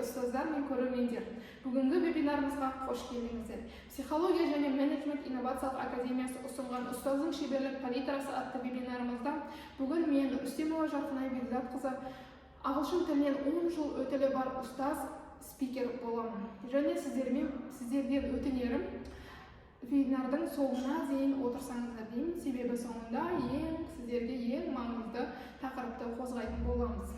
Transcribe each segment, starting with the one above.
Ұстаздар мен көрермендер! Бүгінгі вебинарымызға қош келдіңіздер! Психология және менеджмент инновациялық академиясы ұсынған «Ұстаздың шеберлік палитрасы» атты вебинарымызда бүгін мен, Рүстемова Жарқынай Бекзатқызы, ағылшын тілінен 10 жыл өтілі бар ұстаз, спикер боламын. Және сіздерден өтінерім, вебинардың соңына дейін отырсаңыздар деймін, себебі соңында сіздерге ең маңызды тақырыпты қозғайтын боламыз.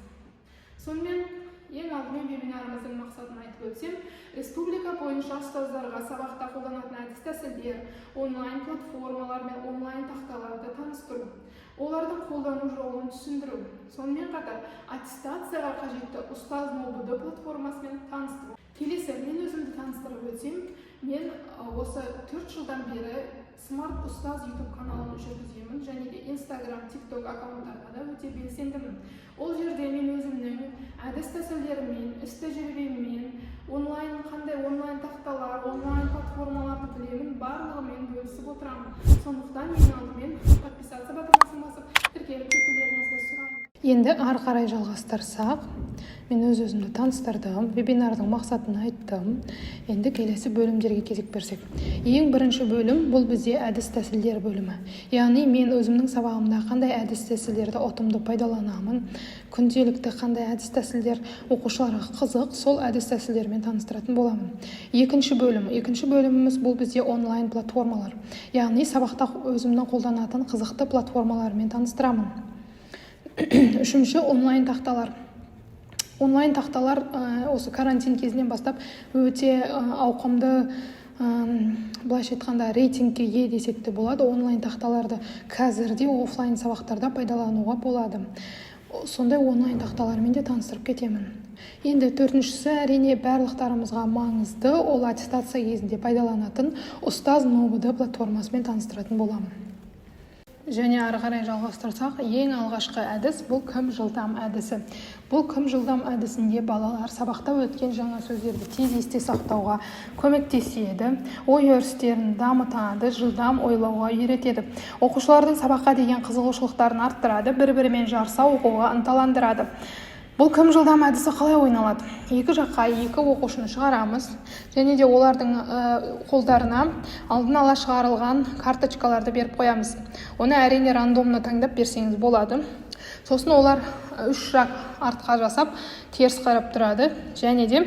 Сонымен, ең алдымен вебинарымыздың мақсатын айтып өтсем: республика бойынша ұстаздарға сабақта қолданатын әдіс тәсілдер, онлайн платформалар мен онлайн тақталарды таныстыру, олардың қолдану жолын түсіндіру, сонымен қатар аттестацияға қажетті «Ұстаз НОБД» платформасымен таныстыру. Келесі, мен өзімді таныстырып өтсем, мен осы 4 жылдан бері «Смарт ұстаз» YouTube каналын жүргіземін және де Инстаграм, ТикТок аккаунттарда да өте белсендімін. Ол жерде мен өзімнің әдіс тәсілдеріммен, іс тәжірибеммен, онлайн қандай онлайн тақталар, онлайн платформаларды білемін, барлығымен бөлісіп отырамын. Сондықтан ең алдымен подписаться батырмасын басып, тіркеліп кетулеріңізді сұраймын. Енді ары қарай жалғастырсақ, мен өз өзімді таныстырдым, вебинардың мақсатын айттым. Енді келесі бөлімдерге кезек берсек, ең бірінші бөлім — бұл бізде әдіс тәсілдер бөлімі. Яғни мен өзімнің сабағымда қандай әдіс тәсілдерді ұтымды пайдаланамын, күнделікті қандай әдіс тәсілдер оқушыларға қызық, сол әдіс тәсілдермен таныстыратын боламын. Екінші бөліміміз — бұл бізде онлайн платформалар, яғни сабақта өзімнің қолданатын қызықты платформалармен таныстырамын. Үшінші — онлайн тақталар. Онлайн тақталар осы карантин кезінен бастап өте ауқымды, былайша айтқанда, рейтингке ие десек те болады. Онлайн тақталарды қазір де офлайн сабақтарда пайдалануға болады. Сондай онлайн тақталармен де таныстырып кетемін. Енді төртіншісі, әрине, барлықтарымызға маңызды, ол аттестация кезінде пайдаланатын «Ұстаз НОБД» платформасымен таныстыратын боламын. Және ары қарай жалғастырсақ, ең алғашқы әдіс — бұл «Кім жылдам» әдісі. Бұл «Кім жылдам» әдісінде балалар сабақта өткен жаңа сөздерді тез есте сақтауға көмектеседі, ой өрістерін дамытады, жылдам ойлауға үйретеді, оқушылардың сабаққа деген қызығушылықтарын арттырады, бір бірімен жарыса оқуға ынталандырады. Бұл «Кім жылдам» әдісі қалай ойналады? Екі жаққа екі оқушыны шығарамыз және де олардың қолдарына алдын ала шығарылған карточкаларды беріп қоямыз. Оны, әрине, рандомно таңдап берсеңіз болады. Сосын олар үш шаг артқа жасап, теріс қарап тұрады. Және де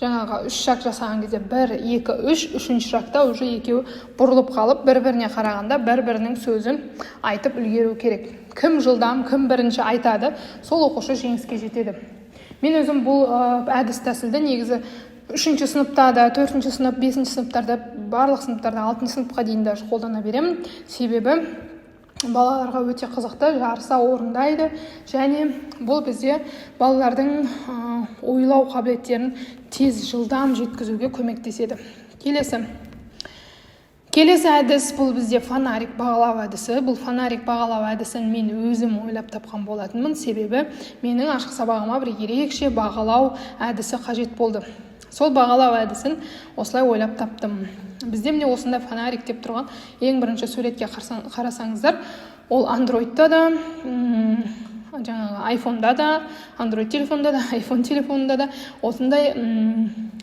жаңағы үш шаг жасаған кезде, бір, екі, үш, үшінші шагта уже екеуі бұрылып қалып, бір біріне қарағанда, бір бірінің сөзін айтып үлгеру керек. Кім жылдам, кім бірінші айтады, сол оқушы жеңіске жетеді. Мен өзім бұл әдіс тәсілді негізі үшінші сыныпта да, төртінші сынып, бесінші сыныптарда, барлық сыныптарда, алтыншы сыныпқа дейін даже қолдана беремін. Себебі балаларға өте қызықты, жарыса орындайды және бұл бізде балалардың ойлау қабілеттерін тез, жылдам жеткізуге көмектеседі. Келесі әдіс — бұл бізде фонарик бағалау әдісі. Бұл фонарик бағалау әдісін мен өзім ойлап тапқан болатынмын, себебі менің ашық сабағыма бір ерекше бағалау әдісі қажет болды. Сол бағалау әдісін осылай ойлап таптым. Бізде, міне, осындай фонарик деп тұрған ең бірінші суретке қарасаңыздар, ол Андроидта да, жаңағы айфонда да, Андроид телефонда да, Айфон телефонында да осындай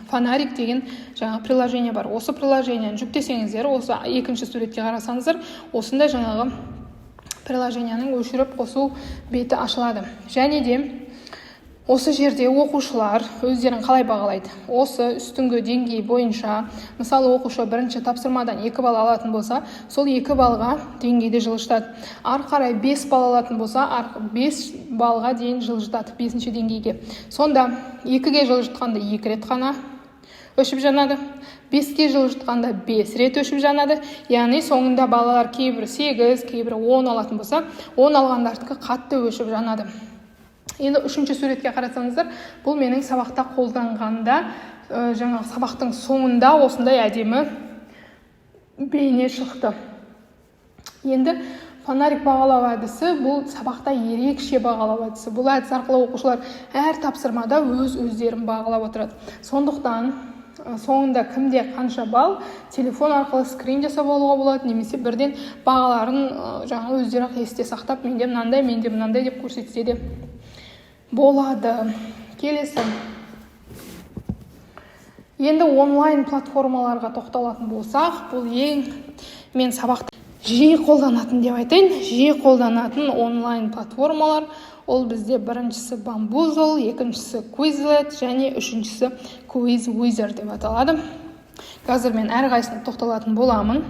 фонарик деген жаңағы приложение бар. Осы приложениені жүктесеңіздер, осы екінші суретке қарасаңыздар, осындай жаңағы приложениенің өшіріп қосу беті ашылады. Және де осы жерде оқушылар өздерін қалай бағалайды? Осы үстіңгі деңгей бойынша, мысалы, оқушы бірінші тапсырмадан 2 балл алатын болса, сол 2 баллға деңгейді жылжытады. Ары қарай 5 балл алатын болса, 5 баллға дейін жылжытады, бесінші деңгейге. Сонда екіге жылжытқанда екі рет қана өшіп жанады, беске жылжытқанда бес рет өшіп жанады. Яғни соңында балалар кейбірі сегіз, кейбірі 10 алатын болса, 10 алғандардікі қатты өшіп жанады. Енді үшінші суретке қарасаңыздар, бұл менің сабақта қолданғанда, жаңағы сабақтың соңында осындай әдемі бейне шықты. Енді фонарик бағалау әдісі — бұл сабақта ерекше бағалау әдісі. Бұл әдіс арқылы оқушылар әр тапсырмада өз өздерін бағалап отырады. Сондықтан соңында кімде қанша балл, телефон арқылы скрин жасап алуға болады немесе бірден бағаларын жаңағы өздері ақ есте сақтап, менде мынандай, менде мынандай деп көрсетсе де болады. Келесі Енді онлайн платформаларға тоқталатын болсақ, бұл ең мен сабақта жиі қолданатын деп айтайын, жиі қолданатын онлайн платформалар. Ол бізде біріншісі Bamboozle, екіншісі Quizlet және үшіншісі QuizWhizzer деп аталады. Қазір мен әрқайсысына тоқталатын боламын.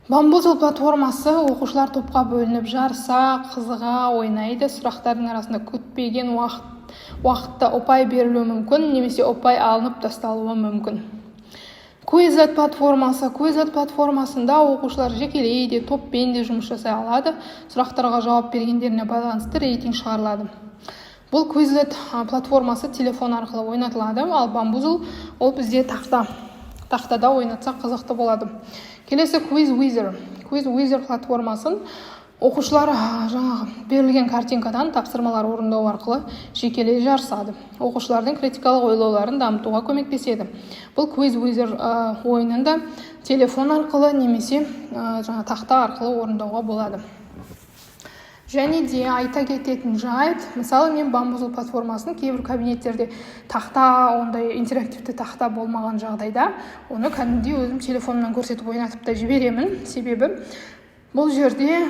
Bamboozle платформасы: оқушылар топқа бөлініп, жарыса, қызыға ойнайды. Сұрақтардың арасында күтпеген уақытта ұпай берілуі мүмкін немесе ұпай алынып тасталуы мүмкін. Quizlet платформасы. Quizlet платформасында оқушылар жекелей де, топпен де жұмыс жасай алады. Сұрақтарға жауап бергендеріне байланысты рейтинг шығарылады. Бұл Quizlet платформасы телефон арқылы ойнатылады, ал Bamboozle ол бізде тақтада ойнатсақ, қызықты болады. Келесі QuizWhizzer. QuizWhizzer платформасын оқушылар жаңағы берілген картинкадан тапсырмалар орындау арқылы жекелей жарысады. Оқушылардың критикалық ойлауларын дамытуға көмектеседі. Бұл QuizWhizzer ойынын да телефон арқылы немесе жаңа тақта арқылы орындауға болады. Және де айта кететін жайт, мысалы, мен Bamboozle платформасын кейбір кабинеттерде тақта, ондай интерактивті тақта болмаған жағдайда, оны кәдімгідей өзім телефонымнан көрсетіп, ойнатып та жіберемін. Себебі бұл жерде,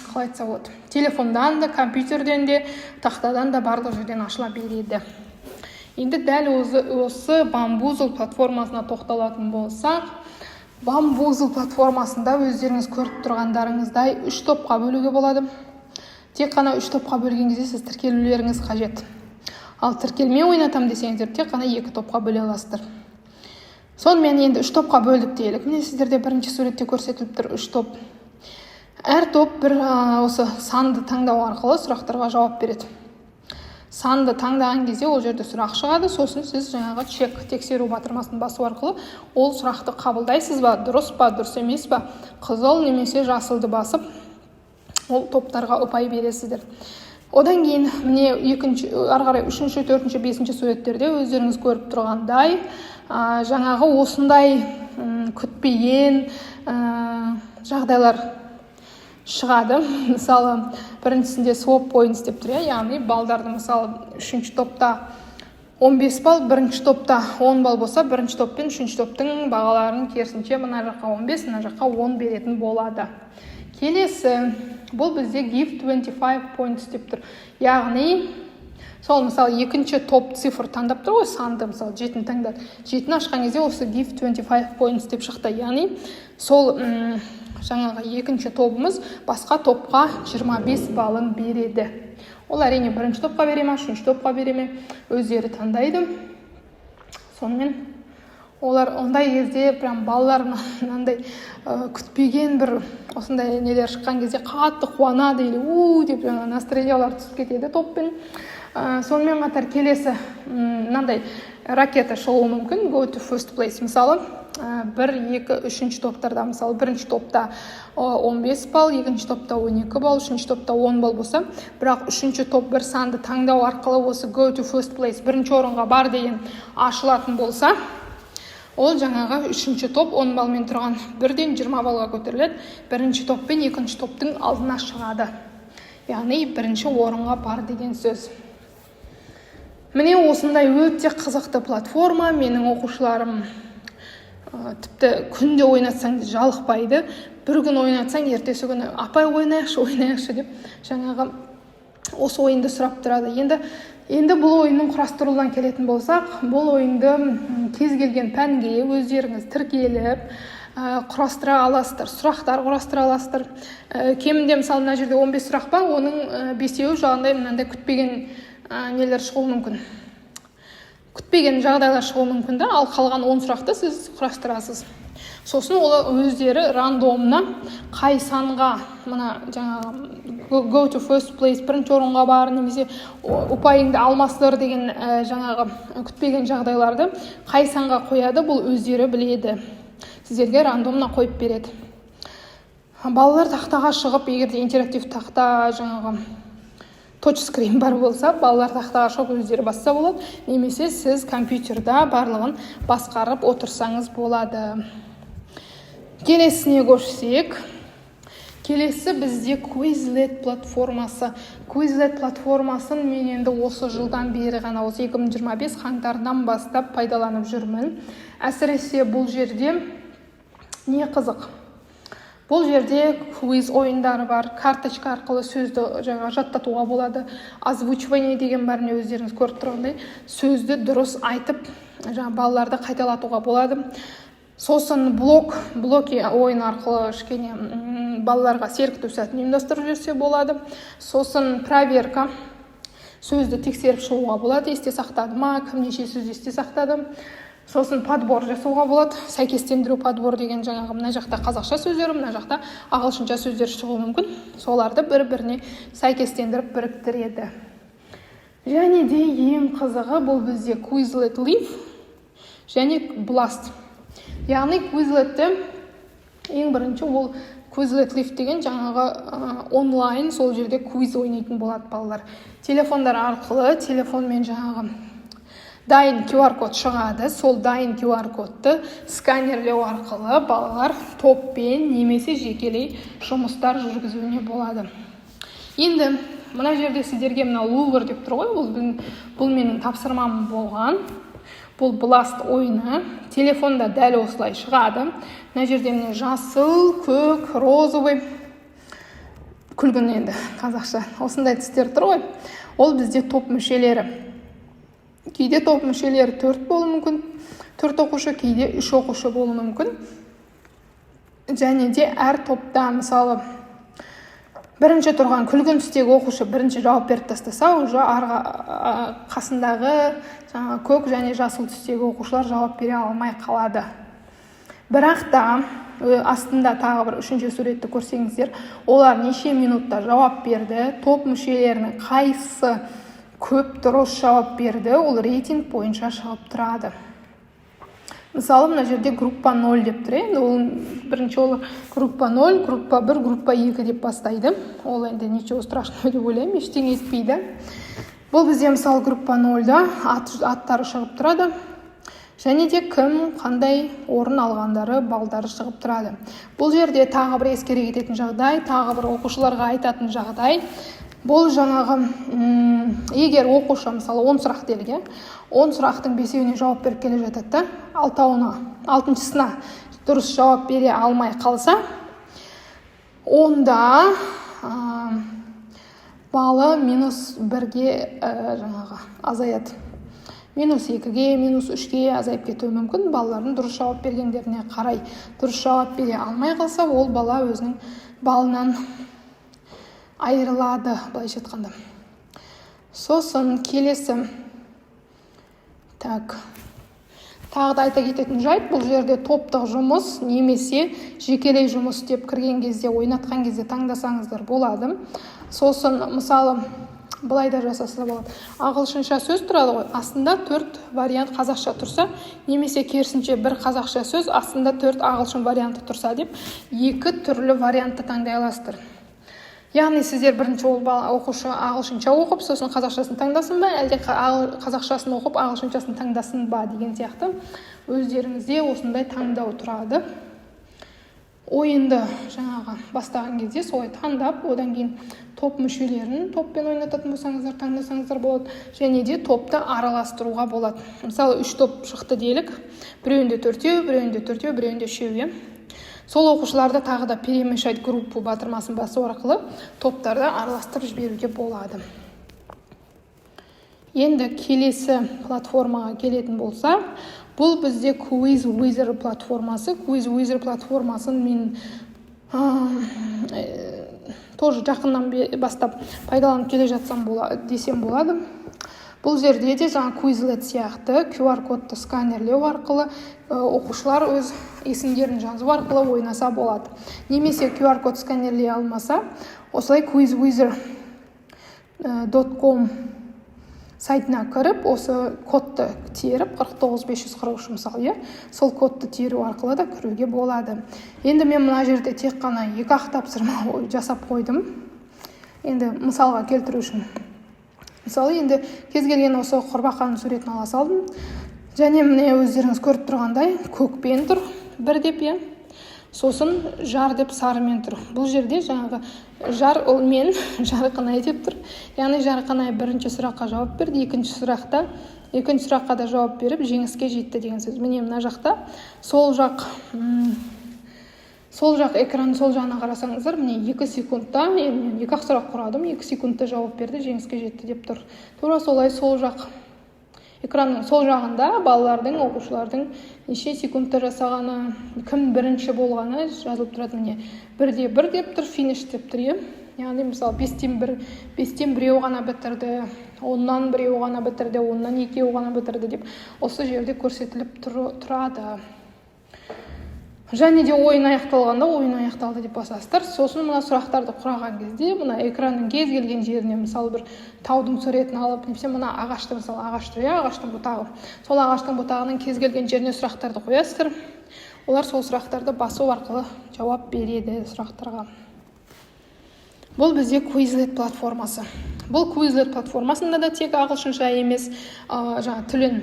қалай айтса болады, телефондан да, компьютерден де, тақтадан да, барлық жерден ашыла береді. Енді дәл осы Bamboozle платформасына тоқталатын болсақ, Bamboozle платформасында өздеріңіз көріп тұрғандарыңыздай, үш топқа бөлуге болады. Тек қана үш топқа бөлген кезде сіз тіркелулеріңіз қажет. Ал тіркелмей ойнатамын десеңіздер, тек қана екі топқа бөле аласыздар. Сонымен, енді үш топқа бөлдік делік. Міне, сіздерде бірінші суретте көрсетіліп тұр үш топ. Әр топ бір осы санды таңдау арқылы сұрақтарға жауап береді. Санды таңдаған кезде ол жерде сұрақ шығады. Сосын сіз жаңағы check, тексеру батырмасын басу арқылы ол сұрақты қабылдайсыз ба, дұрыс па, дұрыс емес па, қызыл немесе жасылды басып, ол топтарға ұпай бересіздер. Одан кейін, міне, екінші, ары қарай үшінші, төртінші, бесінші суреттерде өздеріңіз көріп тұрғандай, жаңағы осындай күтпеген жағдайлар шығады. Мысалы, біріншісінде swap points деп тұр, иә, яғни балдарды, мысалы, үшінші топта 15 балл, бірінші топта 10 балл болса, бірінші топ пен үшінші топтың бағаларын керісінше, мына жаққа 15, мына жаққа 10 беретін болады. Келесі, бұл бізде give 25 points деп тұр, яғни сол, мысалы, екінші топ цифр таңдап тұр ғой, санды, мысалы, жетіні таңдады. Жетіні ашқан кезде осы give 25 points деп шықты, яғни сол жаңағы екінші тобымыз басқа топқа 25 балын береді. Ол, әрине, бірінші топқа бере ма, үшінші топқа бере ме, өздері таңдайды. Сонымен, олар ондай кезде прям балалар мынандай күтпеген бір осындай нелер шыққан кезде қатты қуанады или у деп жаңағы настроениялары түсіп кетеді топпен. Сонымен қатар келесі мынандай ракета шығуы мүмкін, go to first place. Мысалы, бір, екі, үшінші топтарда, мысалы, бірінші топта 15 балл, екінші топта 12 балл, үшінші топта 10 балл болса, бірақ үшінші топ бір санды таңдау арқылы осы go to first place, бірінші орынға бар деген ашылатын болса, ол жаңағы үшінші топ 10 баллмен тұрған бірден 20 баллға көтеріледі, бірінші топ пен екінші топтың алдына шығады, яғни бірінші орынға бар деген сөз. Міне, осындай өте қызықты платформа. Менің оқушыларым тіпті күнде ойнатсаң жалықпайды. Бір күн ойнатсаң, ертесі күні: «Апай, ойнайықшы, ойнайықшы», – деп жаңағы осы ойынды сұрап тұрады. Енді бұл ойынның құрастырылуынан келетін болсақ, бұл ойынды кез келген пәнге өздеріңіз тіркеліп, құрастыра аласыздар, сұрақтар құрастыра аласыздар. Кемінде, мысалы, мына жерде 15 сұрақ бар, оның бесеуі жаңағындай мынандай күтпеген нелер шығуы мүмкін, күтпеген жағдайлар шығуы мүмкін да. Ал қалған 10 сұрақты сіз құрастырасыз. Сосын ол өздері рандомно қай санға мына жаңағы go to first place, бірінші орынға бар немесе ұпайыңды алмастыр деген жаңағы күтпеген жағдайларды қай санға қояды, бұл өздері біледі, сіздерге рандомно қойып береді. Балалар тақтаға шығып, егер де интерактив тақта, жаңағы тачскрин бар болса, балалар тақтаға шығып өздері басса болады немесе сіз компьютерда барлығын басқарып отырсаңыз болады. Келесіне көшсек, Келесі бізде Quizlet платформасы. Quizlet платформасын мен енді осы жылдан бері ғана, осы 2025 қаңтарынан бастап пайдаланып жүрмін. Әсіресе бұл жерде не қызық? Бұл жерде квиз ойындары бар, карточка арқылы сөзді жаңа жаттатуға болады. Озвучивание деген бар, міне, өздеріңіз көріп тұрғандай, сөзді дұрыс айтып, жаңа балаларды қайталатуға болады. Сосын блоки ойын арқылы кішкене балаларға серіктеу сәтін ұйымдастырып жіберсе болады. Сосын проверка, сөзді тексеріп шығуға болады, есте сақтады ма, кім неше сөз есте сақтады. Сосын подбор жасауға болады, сәйкестендіру. Подбор деген жаңағы мына жақта қазақша сөздер, мына жақта ағылшынша сөздер шығуы мүмкін, соларды бір біріне сәйкестендіріп біріктіреді. Және де ең қызығы, бұл бізде Quizlet Live және Blast. Яғни Quizletте ең бірінші ол Quizlet Live деген жаңағы онлайн, сол жерде квиз ойнайтын болады балалар телефондар арқылы. Телефонмен жаңағы дайын QR код шығады, сол дайын QR кодты сканерлеу арқылы балалар топпен немесе жекелей жұмыстар жүргізуіне болады. Енді мына жерде сіздерге мына Лувр деп тұр ғой, бұл менің тапсырмам болған. Бұл Blast ойыны телефонда дәл осылай шығады. Мына жерде, міне, жасыл, көк, розовый, күлгін, енді қазақша осындай түстер тұр ғой. Ол бізде топ мүшелері. Кейде топ мүшелері төрт болуы мүмкін, төрт оқушы, кейде үш оқушы болуы мүмкін. Және де әр топта, мысалы, бірінші тұрған күлгін түстегі оқушы бірінші жауап беріп тастаса, уже арғы қасындағы жаңағы көк және жасыл түстегі оқушылар жауап бере алмай қалады. Бірақ та астында тағы бір үшінші суретті көрсеңіздер, олар неше минутта жауап берді, топ мүшелерінің қайсысы көп дұрыс жауап берді, ол рейтинг бойынша шығып тұрады. Мысалы, мына жерде группа 0 деп тұр. Енді ол бірінші, ол группа 0, группа 1, группа 2 деп бастайды. Ол енді ничего страшного деп ойлаймын, ештеңе етпейді. Бұл бізде, мысалы, группа 0-да аттары шығып тұрады және де кім қандай орын алғандары, балдары шығып тұрады. Бұл жерде тағы бір ескере кететін жағдай, тағы бір оқушыларға айтатын жағдай: бұл жаңағы егер оқушы, мысалы, 10 сұрақ делік, иә, 10 сұрақтың бесеуіне жауап беріп келе жатады да, алтауына, алтыншысына дұрыс жауап бере алмай қалса, онда балы -1-ге жаңағы азаяды, -2-ге, -3-ке азайып кетуі мүмкін, балалардың дұрыс жауап бергендеріне қарай. Дұрыс жауап бере алмай қалса, ол бала өзінің балынан айырылады, былайша айтқанда. Сосын келесі, так, тағы да айта кететін жайт: бұл жерде топтық жұмыс немесе жекелей жұмыс деп кірген кезде, ойнатқан кезде таңдасаңыздар болады. Сосын, мысалы, былай да жасаса болады: ағылшынша сөз тұрады ғой, астында төрт вариант қазақша тұрса немесе керісінше, бір қазақша сөз, астында төрт ағылшын варианты тұрса деп, екі түрлі вариантты таңдай аласыздар. Яғни сіздер бірінші ол оқушы ағылшынша оқып, сосын қазақшасын таңдасын ба, әлде қазақшасын оқып, ағылшыншасын таңдасын ба деген сияқты, өздеріңізде осындай таңдау тұрады. Ойынды жаңағы бастаған кезде солай таңдап, одан кейін топ мүшелерін топпен ойнататын болсаңыздар, таңдасаңыздар болады. Және де топты араластыруға болады. Мысалы, үш топ шықты делік: біреуінде төртеу, біреуінде төртеу, біреуінде үшеу, иә. Сол оқушыларды тағы да «Перемешать группу» батырмасын басу арқылы топтарды араластырып жіберуге болады. Енді келесі платформаға келетін болсақ, бұл бізде Quiz Wizard платформасы. Quiz Wizard платформасын мен тоже жақыннан бастап пайдаланып келе жатсам десем болады. Бұл жерде де жаңа Quizlet сияқты QR кодты сканерлеу арқылы оқушылар өз есімдерін жазу арқылы ойнаса болады. Немесе QR код сканерлей алмаса, осылай quizwizard.com сайтына кіріп, осы кодты теріп, 49543, мысалы, иә, сол кодты теру арқылы да кіруге болады. Енді мен мына жерде тек қана екі ақ тапсырма жасап қойдым енді мысалға келтіру үшін. Мысалы, енді кез келген осы құрбақаның суретін ала салдым. Және, міне, өздеріңіз көріп тұрғандай, көкпен тұр бір деп, иә. Сосын Жар деп сарымен тұр. Бұл жерде жаңағы Жар, ол мен, Жарқынай деп тұр. Яғни Жарқынай бірінші сұраққа жауап берді, екінші сұраққа да жауап беріп, жеңіске жетті деген сөз. Міне, мына жақта сол жақ экранның сол жағына қарасаңыздар, міне, 2 секундта, енді мен екі ақ сұрақ құрадым, 2 секундта жауап берді, жеңіске жетті деп тұр. Тура солай сол жақ экранның сол жағында балалардың, оқушылардың неше секундта жасағаны, кім бірінші болғаны жазылып тұрады. Міне, 1 де 1 деп тұр, финиш деп тұр, иә. Яғни, мысалы, 1/5, 1/5 ғана бітірді, 1/10 ғана бітірді, 2/10 ғана бітірді деп осы жерде көрсетіліп тұрады. Және де ойын аяқталғанда «Ойын аяқталды» деп басасыздар. Сосын мына сұрақтарды құраған кезде мына экранның кез келген жеріне, мысалы, бір таудың суретін алып немесе мына ағашты, мысалы, ағаш тұр, иә, ағаштың бұтағы, сол ағаштың бұтағының кез келген жеріне сұрақтарды қоясыздар. Олар сол сұрақтарды басу арқылы жауап береді сұрақтарға. Бұл бізде Quizlet платформасы. Бұл Quizlet платформасында да тек ағылшынша емес, жаңа тілін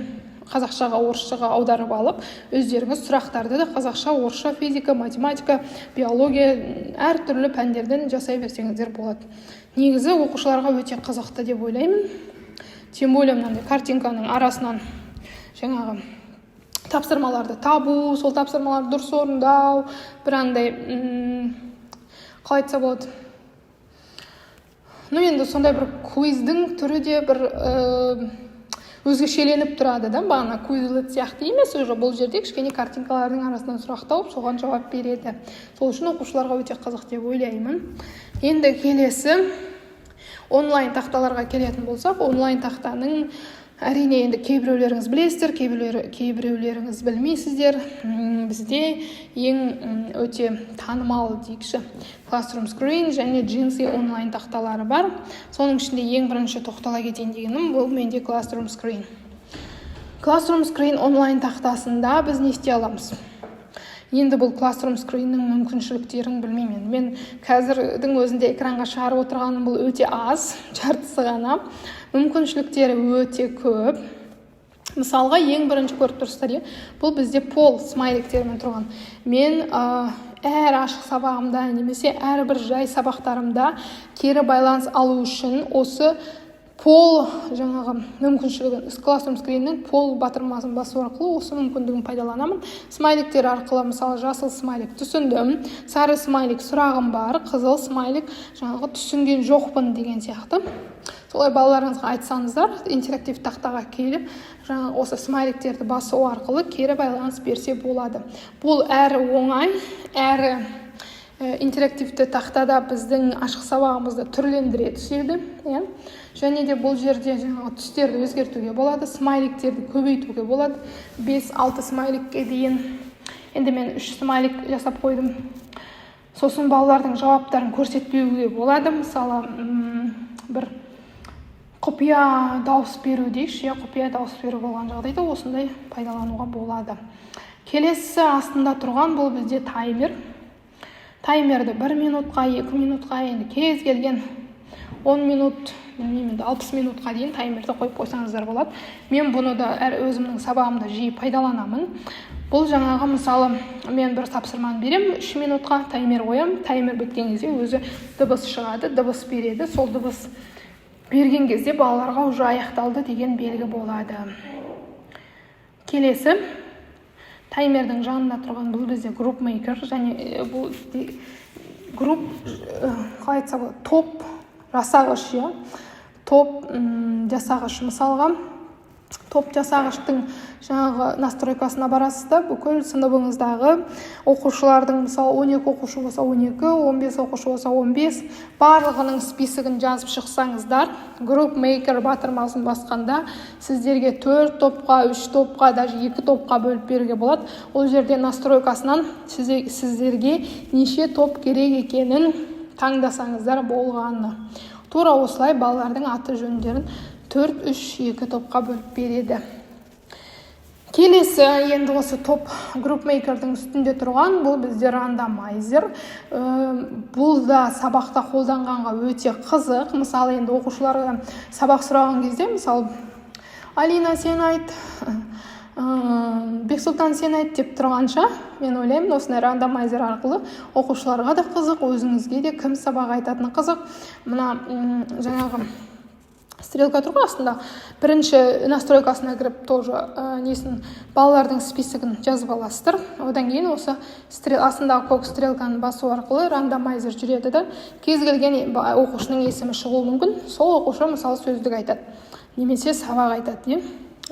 қазақшаға, орысшаға аударып алып, өздеріңіз сұрақтарды да қазақша, орысша, физика, математика, биология, әртүрлі пәндерден жасай берсеңіздер болады. Негізі оқушыларға өте қызықты деп ойлаймын. Тем более мынандай картинканың арасынан жаңағы тапсырмаларды табу, сол тапсырмаларды дұрыс орындау, бір андай, қалай айтса болады, ну енді сондай бір квиздің түрі де бір өзгешеленіп тұрады да. Бағана Quizlet сияқты емес, уже бұл жерде кішкене картинкалардың арасынан сұрақ тауып, соған жауап береді. Сол үшін оқушыларға өте қызық деп ойлаймын. Енді келесі онлайн тақталарға келетін болсақ, онлайн тақтаның, әрине, енді кейбіреулеріңіз білесіздер, кейбіреулеріңіз білмейсіздер. Бізде ең өте танымал дейікші Classroom Screen және Джинси онлайн тақталары бар. Соның ішінде ең бірінші тоқтала кетейін дегенім бұл менде Classroom Screen. Classroom Screen онлайн тақтасында біз не істей аламыз? Енді бұл Classroom Screen-нің мүмкіншіліктерін білмеймін. Мен қазірдің өзінде экранға шығарып отырғаным бұл өте аз, жартысы ғана. Мүмкіншіліктері өте көп. Мысалға, ең бірінші көріп тұрсыздар, иә, бұл бізде poll смайликтермен тұрған. Мен әр ашық сабағымда немесе әрбір жай сабақтарымда кері байланыс алу үшін осы poll жаңағы мүмкіншілігін, Classroom Screen-нің poll батырмасын басу арқылы осы мүмкіндігін пайдаланамын. Смайликтер арқылы, мысалы, жасыл смайлик «түсіндім», сары смайлик «сұрағым бар», қызыл смайлик жаңағы «түсінген жоқпын» деген сияқты. Солай балаларыңызға айтсаңыздар, интерактив тақтаға келіп, жаңағы осы смайликтерді басу арқылы кері байланыс берсе болады. Бұл әрі оңай, әрі интерактивті тақтада біздің ашық сабағымызды түрлендіре түседі, иә. Және де бұл жерде жаңағы түстерді өзгертуге болады, смайликтерді көбейтуге болады, 5-6 смайликке дейін. Енді мен үш смайлик жасап қойдым. Сосын балалардың жауаптарын көрсетпеуге болады. Мысалы, бір құпия дауыс беру дейікші, иә, құпия дауыс беру болған жағдайда осындай пайдалануға болады. Келесі астында тұрған бұл бізде таймер. Таймерді 1 минутқа, 2 минутқа, енді кез келген 10 минут, білмеймін, енді 60 минутқа дейін таймерді қойып қойсаңыздар болады. Мен бұны да әр өзімнің сабағымда жиі пайдаланамын. Бұл жаңағы, мысалы, мен бір тапсырманы беремін, 3 минутқа таймер қоямын. Таймер біткен кезде өзі дыбыс шығады, дыбыс береді. Сол дыбыс берген кезде балаларға уже аяқталды деген белгі болады. Келесі таймердің жанында тұрған бұл бізде group maker және бұл group, қалай айтса болады, топ жасағыш, иә, топ жасағыш. Мысалға, топ жасағыштың жаңағы настройкасына барасыз да, бүкіл сыныбыңыздағы оқушылардың, мысалы, 12 оқушы болса 12, 15 оқушы болса 15, барлығының списогін жазып шықсаңыздар, group maker батырмасын басқанда сіздерге төрт топқа, үш топқа, даже екі топқа бөліп беруге болады. Ол жерде настройкасынан сіздерге неше топ керек екенін таңдасаңыздар болғаны. Тура осылай балалардың аты жөндерін төрт, үш, екі топқа бөліп береді. Келесі енді осы топ group maker-дің үстінде тұрған бұл бізде randomizer. Бұл да сабақта қолданғанға өте қызық. Мысалы, енді оқушыларға сабақ сұраған кезде, мысалы, «Алина, сен айт, Бексұлтан, сен айт деп тұрғанша, мен ойлаймын, осындай рандомайзер арқылы оқушыларға да қызық, өзіңізге де кім сабақ айтатыны қызық. Мына жаңағы стрелка тұр ғой астында, бірінші настройкасына кіріп, тоже несін, балалардың списогін жазып аласыздар. Одан кейін осы астындағы көк стрелканы басу арқылы рандомайзер жүреді да, кез келген оқушының есімі шығуы мүмкін. Сол оқушы, мысалы, сөздік айтады немесе сабақ айтады, иә,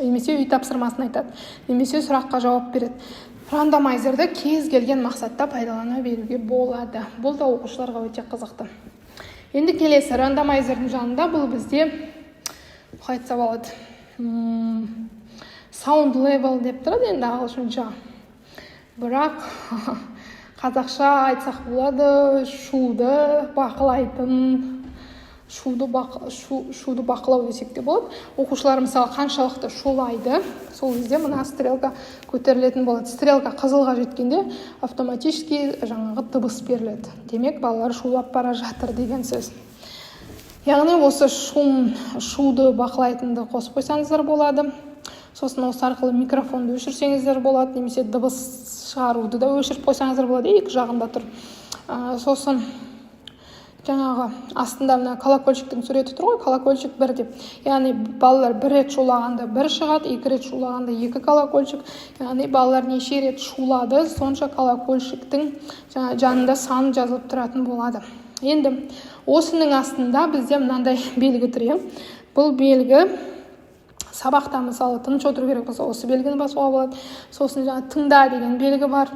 немесе үй тапсырмасын айтады, немесе сұраққа жауап береді. Рандомайзерді кез келген мақсатта пайдалана беруге болады. Бұл да оқушыларға өте қызықты. Енді келесі рандомайзердің жанында бұл бізде, қалай айтса болады, sound level деп тұрады енді ағылшынша, бірақ қазақша айтсақ болады, шуды бақылайтын, шуды бақылау десек те болады. Оқушылар, мысалы, қаншалықты шулайды, сол кезде мына стрелка көтерілетін болады. Стрелка қызылға жеткенде автоматически жаңағы дыбыс беріледі, демек, балалар шулап бара жатыр деген сөз. Яғни осы шуды бақылайтынды қосып қойсаңыздар болады. Сосын осы арқылы микрофонды өшірсеңіздер болады немесе дыбыс шығаруды да өшіріп қойсаңыздар болады, екі жағында тұр. Сосын жаңағы астында мына колокольчиктің суреті тұр ғой, колокольчик бір деп, яғни балалар бір рет шулағанда бір шығады, екі рет шулағанда екі колокольчик. Яғни балалар неше рет шулады, сонша колокольчиктің жанында сан жазылып тұратын болады. Енді осының астында бізде мынандай белгі тұр, иә. Бұл белгі сабақта, мысалы, тыныш отыру керек болса, осы белгіні басуға болады. Сосын жаңа тыңда деген белгі бар,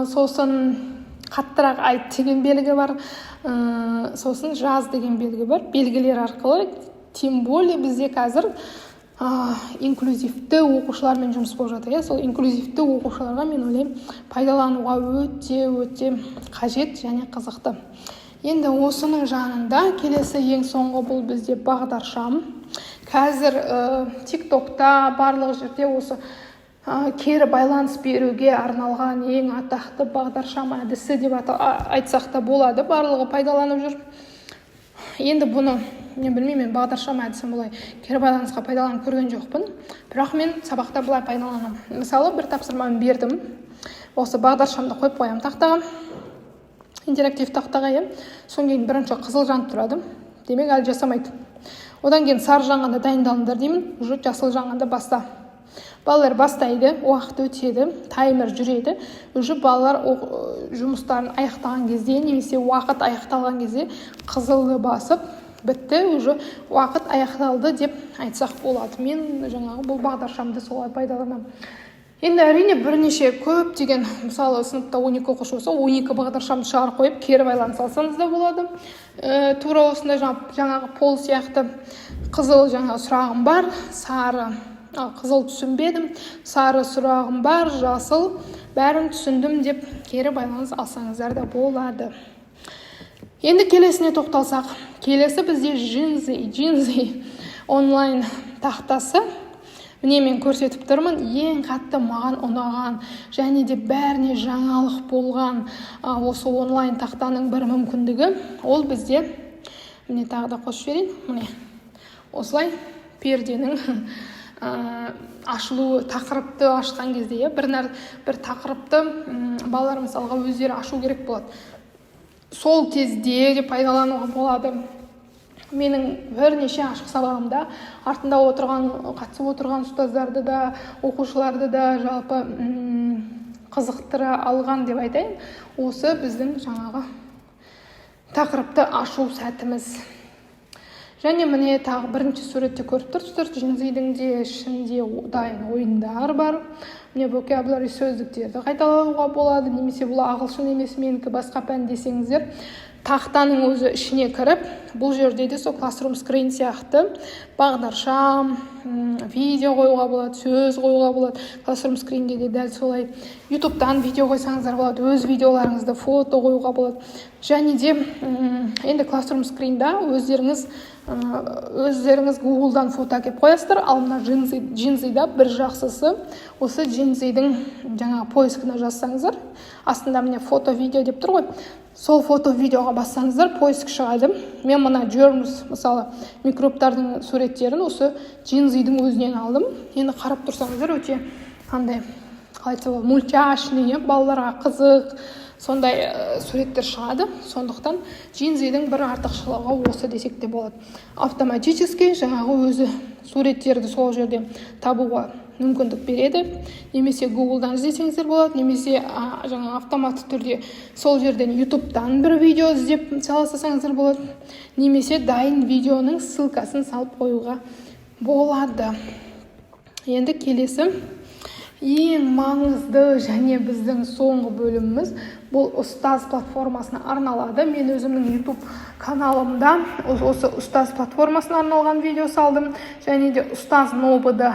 сосын қаттырақ айт деген белгі бар, сосын жаз деген белгі бар. Белгілер арқылы, тем более бізде қазір инклюзивті оқушылармен жұмыс болып жатыр, иә, сол инклюзивті оқушыларға, мен ойлаймын, пайдалануға өте өте қажет және қызықты. Енді осының жанында келесі, ең соңғы, бұл бізде бағдаршам. Қазір Тик Токта, барлық жерде осы кері байланыс беруге арналған ең атақты бағдаршам әдісі деп айтсақ та болады, барлығы пайдаланып жүр. Енді бұны мен білмеймін, мен бағдаршам әдісін бұлай кері байланысқа пайдаланып көрген жоқпын, бірақ мен сабақта былай пайдаланамын. Мысалы, бір тапсырманы бердім, осы бағдаршамды қойып қоямын тақтаға, интерактив тақтаға, иә. Содан кейін бірінші қызыл жанып тұрады, демек, әлі жасамайды. Одан кейін сары жанғанда дайындалыңдар деймін, уже жасыл жанғанда баста. Балалар бастайды, уақыт өтеді, таймер жүреді. Уже балалар жұмыстарын аяқтаған кезде немесе уақыт аяқталған кезде қызылды басып, бітті, уже уақыт аяқталды деп айтсақ болады. Мен жаңағы бұл бағдаршамды солай пайдаланамын. Енді, әрине, бірнеше, көптеген, мысалы, сыныпта 12 оқушы болса, 12 бағдаршамды шығарып қойып, кері байланыс алсаңыз да болады. Тура осындай жаңағы пол сияқты қызыл жаңағы сұрағым бар, сары қызыл түсінбедім, сары сұрағым бар, жасыл бәрін түсіндім деп кері байланыс алсаңыздар да болады. Енді келесіне тоқталсақ, келесі бізде Джинзи онлайн тақтасы. Міне, мен көрсетіп тұрмын. Ең қатты маған ұнаған және де бәріне жаңалық болған осы онлайн тақтаның бір мүмкіндігі, ол бізде, міне, тағы да қосып жіберейін, міне, осылай перденің ашылуы тақырыпты ашқан кезде, иә. Бір тақырыпты балалар, мысалға, өздері ашу керек болады, сол кезде де пайдалануға болады. Менің бірнеше ашық сабағымда артында отырған, қатысып отырған ұстаздарды да, оқушыларды да жалпы қызықтыра алған деп айтайын осы біздің жаңағы тақырыпты ашу сәтіміз. Және, міне, тағы бірінші суретте көріп тұрсыздар, Джинзидің де ішінде дайын ойындар бар. Міне, vocabulary, сөздіктерді қайталауға болады немесе бұл ағылшын емес, менікі басқа пән десеңіздер, тақтаның өзі ішіне кіріп, бұл жерде де сол Classroom Screen сияқты бағдаршам, видео қоюға болады, сөз қоюға болады. Classroom Screen-де де дәл солай Ютубтан видео қойсаңыздар болады, өз видеоларыңызды, фото қоюға болады. Және де енді Classroom Screen-да өздеріңіз Гуглдан фото әкеліп қоясыздар. Ал мына Джинзида бір жақсысы, осы Джинзидің жаңағы поискіне жазсаңыздар, астында, міне, фото, видео деп тұр ғой, сол фото, видеоға бассаңыздар, поиск шығады. Мен мына germs, мысалы, микробтардың суреттерін осы Джинзидің өзінен алдым. Енді қарап тұрсаңыздар, өте андай, қалай айтса болады, мультяшный, балаларға қызық сондай суреттер шығады. Сондықтан Джинзидің бір артықшылығы осы десек те болады. Автоматически жаңағы өзі суреттерді сол жерде табуға мүмкіндік береді. Немесе Гуглдан іздесеңіздер болады, немесе жаңа автоматты түрде сол жерден Ютубтан бір видео іздеп сала салсаңыздар болады, немесе дайын видеоның ссылкасын салып қоюға болады. Енді келесі ең маңызды және біздің соңғы бөліміміз, бұл ұстаз платформасына арналады. Мен өзімнің YouTube каналымда осы ұстаз платформасына арналған видео салдым және де ұстаз НОБД,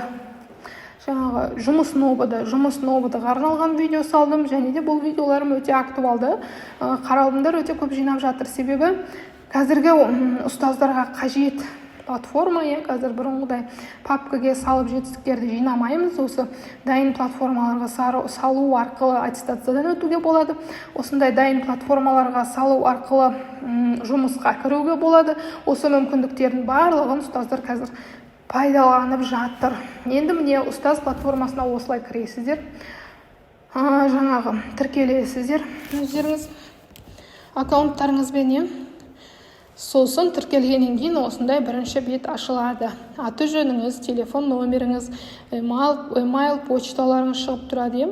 жаңағы жұмыс НОБД, жұмыс НОБД ға арналған видео салдым. Және де бұл видеоларым өте актуалды, қаралымдар өте көп жинап жатыр, себебі қазіргі ұстаздарға қажет платформа, иә. Қазір бұрынғыдай папкаге салып жетістіктерді жинамаймыз. Осы дайын платформаларға салу арқылы аттестациядан өтуге болады, осындай дайын платформаларға салу арқылы жұмысқа кіруге болады. Осы мүмкіндіктердің барлығын ұстаздар қазір пайдаланып жатыр. Енді міне, ұстаз платформасына осылай кіресіздер, жаңағы тіркелесіздер өздеріңіз аккаунттарыңызбен, иә. Сосын тіркелгеннен кейін осындай бірінші бет ашылады. Аты жөніңіз, телефон номеріңіз, email, почталарыңыз шығып тұрады, иә.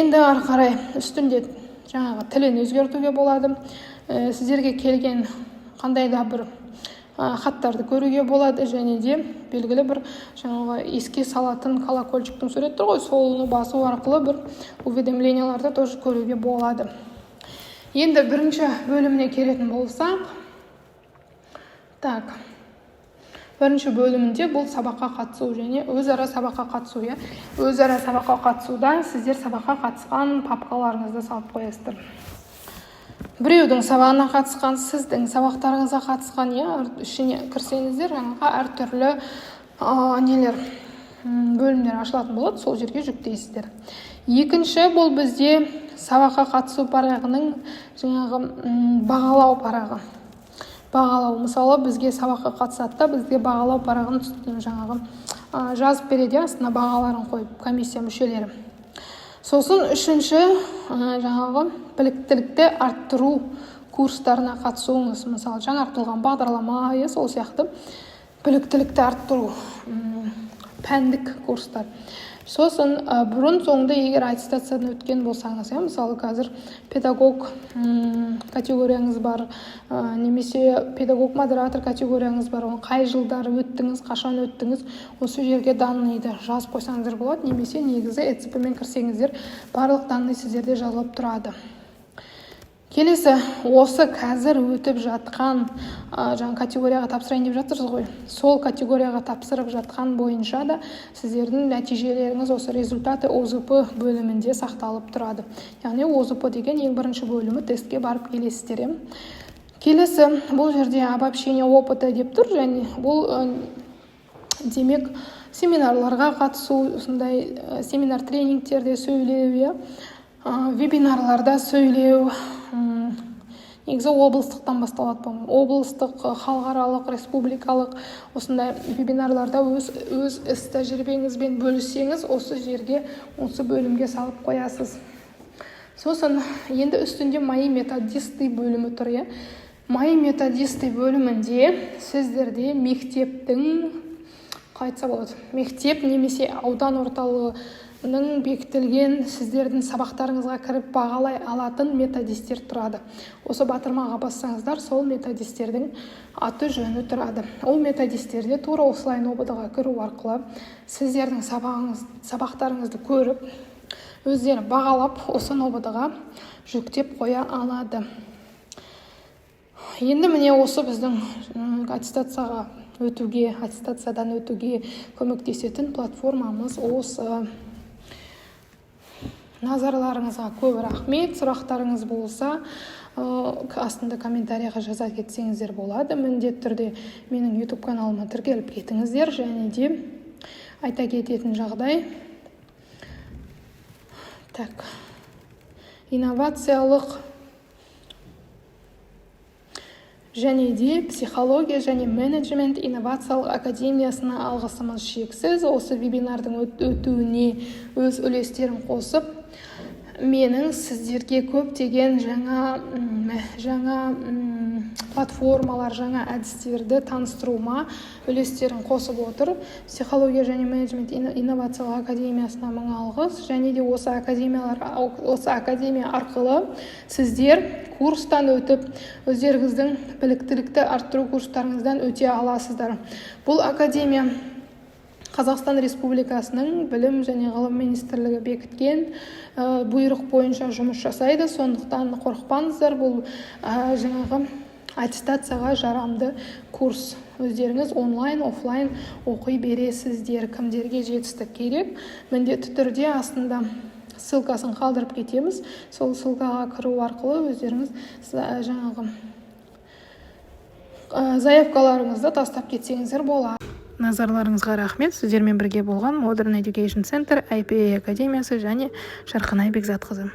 Енді ары қарай үстінде жаңағы тілін өзгертуге болады, сіздерге келген қандай да бір хаттарды көруге болады және де белгілі бір жаңағы еске салатын колокольчиктің суреті тұр ғой, соны басу арқылы бір уведомленияларды тоже көруге болады. Енді бірінші бөліміне келетін болсақ, так, бірінші бөлімінде бұл сабаққа қатысу және өзара сабаққа қатысу, иә. Өзара сабаққа қатысуда сіздер сабаққа қатысқан папкаларыңызды салып қоясыздар: біреудің сабағына қатысқан, сіздің сабақтарыңызға қатысқан, иә. Ішіне кірсеңіздер, жаңағы әртүрлі нелер, бөлімдер ашылатын болады, сол жерге жүктейсіздер. Екінші, бұл бізде сабаққа қатысу парағының жаңағы бағалау парағы. Бағалау, мысалы, бізге сабаққа қатысады да, бізге бағалау парағын жаңағы жазып береді, иә, астына бағаларын қойып комиссия мүшелері. Сосын үшінші, жаңағы біліктілікті арттыру курстарына қатысуыңыз, мысалы, жаңартылған бағдарлама, иә, сол сияқты біліктілікті арттыру пәндік курстар. Сосын бұрын соңды егер аттестациядан өткен болсаңыз, иә, мысалы, қазір педагог категорияңыз бар немесе педагог модератор категорияңыз бар, оны қай жылдары өттіңіз, қашан өттіңіз, осы жерге данныйды жазып қойсаңыздар болады. Немесе негізі ЭЦП мен кірсеңіздер, барлық данный сіздерде жазылып тұрады. Келесі, осы қазір өтіп жатқан жаңа категорияға тапсырайын деп жатырсыз ғой, сол категорияға тапсырып жатқан бойынша да сіздердің нәтижелеріңіз осы «Результаты ОЗП» бөлімінде сақталып тұрады. Яғни ОЗП деген ең бірінші бөлімі, тестке барып келесіздер, иә. Келесі, бұл жерде «Обобщение опыта» деп тұр және бұл демек семинарларға қатысу, осындай семинар тренингтерде сөйлеу, иә, вебинарларда сөйлеу. Негізі облыстықтан басталады, по облыстық, халықаралық, республикалық осындай вебинарларда өз іс тәжірибеңізбен бөліссеңіз, осы жерге, осы бөлімге салып қоясыз. Сосын енді үстінде «Мои методисты» бөлімі тұр, иә. «Мои методисты» бөлімінде сіздерде мектептің, қалай айтса болады, мектеп немесе аудан орталығының бекітілген, сіздердің сабақтарыңызға кіріп бағалай алатын методисттер тұрады. Осы батырмаға бассаңыздар, сол методистердің аты жөні тұрады. Ол методистерде тура осылай НОБД ға кіру арқылы сіздердің сабағыңыз, сабақтарыңызды көріп, өздері бағалап, осы НОБД ға жүктеп қоя алады. Енді міне, осы біздің аттестацияға өтуге, аттестациядан өтуге көмектесетін платформамыз осы. Назарларыңызға көп рахмет. Сұрақтарыңыз болса, астында комментарийға жаза кетсеңіздер болады. Міндетті түрде менің YouTube каналыма тіркеліп кетіңіздер. Және де айта кететін жағдай, так, инновациялық Және де Психология және менеджмент инновациялық академиясына алғысымыз шексіз. Осы вебинардың өтуіне өз үлестерін қосып, менің сіздерге көптеген жаңа платформалар, жаңа әдістерді таныстыруыма үлестерін қосып отыр. Психология және менеджмент инновациялық академиясына мың алғыс. Және де осы академия арқылы сіздер курстан өтіп, өздеріңіздің біліктілікті арттыру курстарыңыздан өте аласыздар. Бұл академия Қазақстан Республикасының Білім және ғылым министрлігі бекіткен бұйрық бойынша жұмыс жасайды. Сондықтан қорықпаңыздар, бұл жаңағы аттестацияға жарамды курс. Өздеріңіз онлайн, офлайн оқи бересіздер. Кімдерге жетістік керек, міндетті түрде астында ссылкасын қалдырып кетеміз. Сол ссылкаға кіру арқылы өздеріңіз жаңағы заявкаларыңызды тастап кетсеңіздер болады. Назарларыңызға рахмет! Сіздермен бірге болған Modern Education Center, IPA академиясы және Шарқынай Бекзатқызы.